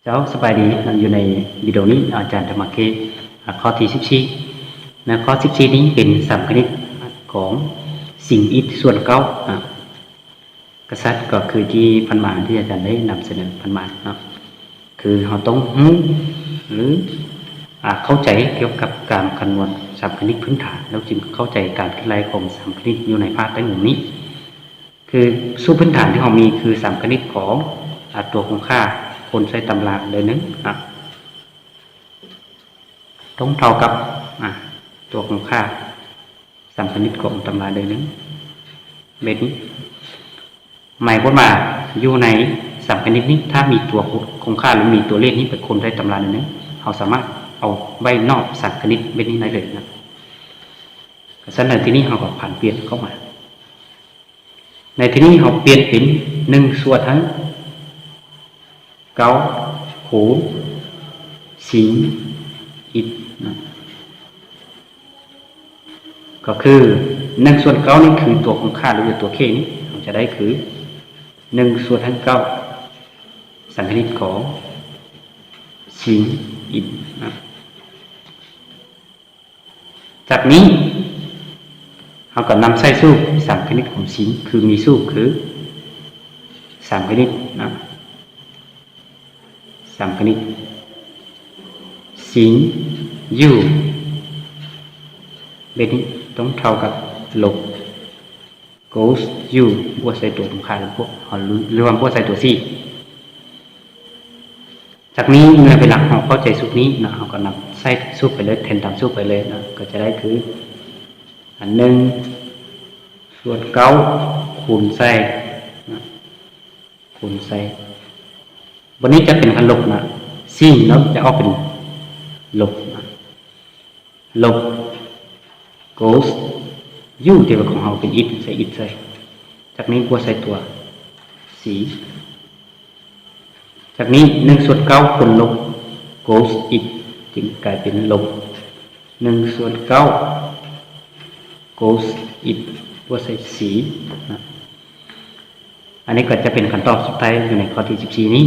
ເຈົ້າ ສະບາຍດີ. ຢູ່ໃນວິດີໂອນີ້ ອາຈານຈະມາແກ້ ອາ ຂໍ້ທີສິບສີ່. ໃນຂໍ້ສິບສີ່ນີ້ເປັນສາມຄະນິດຂອງສິງອິດສ່ວນເກົ້າ ອາ ກະສັດ ກໍຄືທີ່ຜ່ານມາທີ່ອາຈານໄດ້ນຳສະເໜີຜ່ານມາເນາະ, ຄືເຮົາຕ້ອງຮູ້ ຫຼື ອາ ເຂົ້າໃຈກ່ຽວກັບການຄຳນວນສາມຄະນິດພື້ນຖານ ແລ້ວຈຶ່ງເຂົ້າໃຈການເຄື່ອນໄຫວຂອງສາມຄະນິດຢູ່ໃນພາກໃຕ້ມຸມນີ້. ຄືສູດພື້ນຖານທີ່ເຮົາມີຄືສາມຄະນິດຂອງ ອາ ຕົວຄົງຄ່າຄູນໃສ່ຕຳລາເດີໜຶ່ງ ອາ ຕ້ອງເທົ່າກັບ ອາ ຕົວຄົງຄ່າສາມຄະນິດຂອງຕຳລາເດີໜຶ່ງ ແບບນີ້. ໝາຍຄວາມວ່າຢູ່ໃນສາມຄະນິດນີ້ ຖ້າມີຕົວຄົງຄ່າ ຫຼື ມີຕົວເລກນີ້ໄປຄູນໃສ່ຕຳລາເດີໜຶ່ງ ເຮົາສາມາດເອົາໄວ້ນອກສາມຄະນິດແບບນີ້ໄດ້ເລີຍນະ. ກະຊັ້ນໃນທີ່ນີ້ເຮົາກໍຜັນປ່ຽນເຂົ້າມາ. ໃນທີ່ນີ້ເຮົາປ່ຽນເປັນໜຶ່ງສ່ວນທັງເກົ້າຄູນສິງອິດນະ, ກໍຄືໜຶ່ງສ່ວນເກົ້ານີ້ຄືຕົວຄົງຄ່າ ຫຼື ຕົວເຄນີ້ ເຮົາຈະໄດ້ຄືໜຶ່ງສ່ວນທັງເກົ້າສາມຄະນິດຂອງສິງອິດນະ. ຈາກນີ້ເຮົາກໍນຳໃຊ້ສູດສາມຄະນິດຂອງສິງ ຄືມີສູດຄືສາມຄະນິດນະ, ສາມຄະນິດສິງຢູ ເບດນີ້ຕ້ອງເທົ່າກັບລົບ ໂກສຢູ ບວກໃສ່ຕົວຕົງຂ້າມ ຫຼືວ່າບວກໃສ່ຕົວຊີ້. ຈາກນີ້ເມື່ອເວລາເຮົາເຂົ້າໃຈສູດນີ້ເນາະ ເຮົາກໍນຳໃຊ້ສູດໄປເລີຍ ແທນຕາມສູດໄປເລີຍເນາະ ກໍຈະໄດ້ຄື ອັນໜຶ່ງສ່ວນເກົ້າຄູນໃສ່ນະ ຄູນໃສ່ ບັດນີ້ຈະເປັນຄັນລົບນະ ຊິງເນາະ ຈະອອກເປັນລົບນະ ລົບ ໂກສຢູ ທີ່ວ່າຂອງເຮົາເປັນອິດ ໃສ່ອິດໃສ່ ຈາກນີ້ບວກໃສ່ຕົວຊີ ຈາກນີ້ໜຶ່ງສ່ວນເກົ້າຄູນລົບ ໂກສອິດ ຈຶ່ງກາຍເປັນລົບໜຶ່ງສ່ວນເກົ້າ ໂກສອິດ ບວກໃສ່ຊີນະ. ອັນນີ້ກໍຈະເປັນຄຳຕອບສຸດທ້າຍຢູ່ໃນຂໍ້ທີສິບສີ່ນີ້.